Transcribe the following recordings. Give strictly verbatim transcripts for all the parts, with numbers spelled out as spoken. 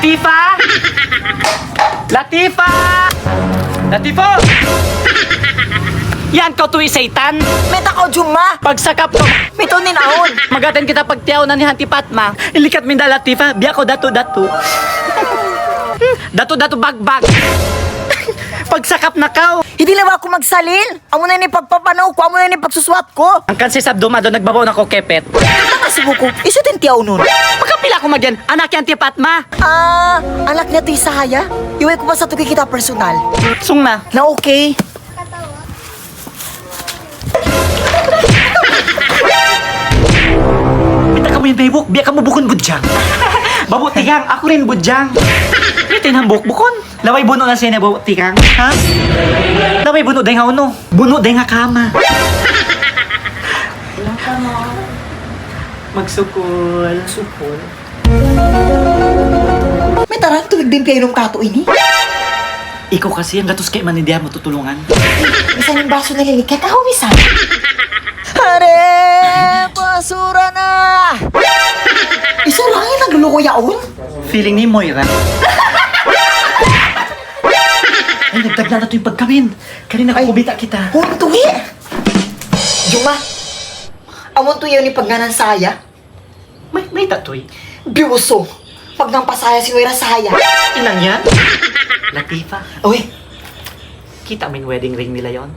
Latifa! Latifa! Latifa! Yan kaw tuwi saytan! Mayta' kaw, Juma? Pagsakap kaw! Mayta' unu in awn? Mag-attend kita pagtiyawnan hi Auntie Fatma. Ilikat minda Latifa, biya' kaw datu'-datu'. Datu'-datu' bagbag. Pagsakap na kaw. Di' na ba aku magsalin? Amu na ini pagpapanaw ku, amu na ini pagsusuwat ku. Hangkan sin sabdu madu nagbabaw na kaw kepet. Tama, subu ku. Isu tin tiyawnun. Makapila aku magyan, anak yan ti Fatma. Ah, anak niya ti sahaya. Iway ku pa sa tuki kita personal. Sung na. Na okay. Bita kamu yan, Bebok. Biya' kamu bukun budjang. Babu tikang, aku rin budjang. Bita in hambuuk bukun. Laway bunu' na siya na bu-, tikang, ha? Laway bunu' dayn ha unu? Bunu' dayn ha kama. Magsukul. Sukul. Mayta' ra, tubig diin piyainum katu' ini? Ikaw kasi, hanggatus kayman di' mu tutulungan. Misan in basu nalilikay, kahaw misan. Hare, basura na! Isu ra in nagluluko yaun? Feeling ni Moira. Ay, nagtagna' na tuud in pagkawin. Kanina pa kubita' kita. Huntuhi! Juma, amu tuud yaun in pagngānan sahaya? May, mayta' tuud? Biusung. Pagngānan pa sahaya, sin Moira sahaya. Inang yan? Latifa. Uy. Kita' mu in wedding ring nila yaun?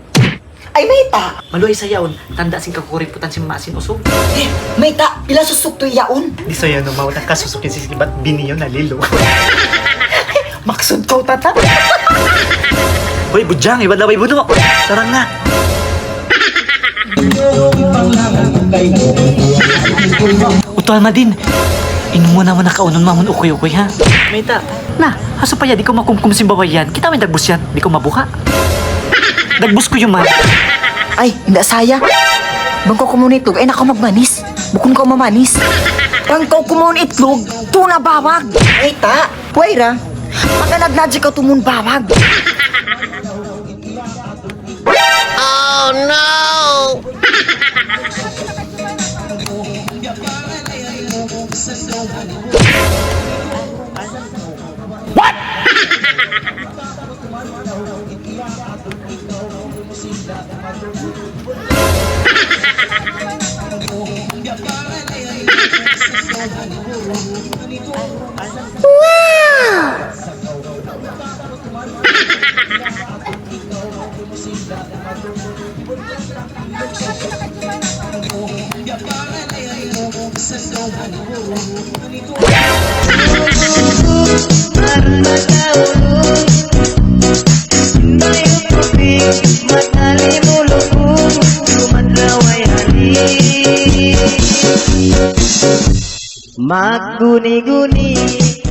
Ay, mayta'? Maluhay sa yaun, tanda' sin kakuriputan sin mama sin usug. Eh, mayta'? Pila susuk tuud yaun? Di' sa yaun, umaw na kasusukin sin sibat bini yaun, nalilu. Maksud kaw, tata? Hoy, budjang, iban laway bunu'. Sarang na. Utu Almadin, inum mu na muna kaunun mamun ukuy-ukuy, ha? Mayta'? Na, ha supaya di' kaw makumkum sin babai yan. Kita' mu in dagbus yan, di' kaw mabuka'. Dagbus kuyuman. Ay, inda' saya. Bang kaw kumaun itlug, ayaw na kaw magmanis. Bukun kaw mamanis. Bang kaw kumaun itlug, tuna bawag. Mayta'? Way ra. Pagka nagnaji kaw tumun bawag. Oh no! What? Magguni-guni.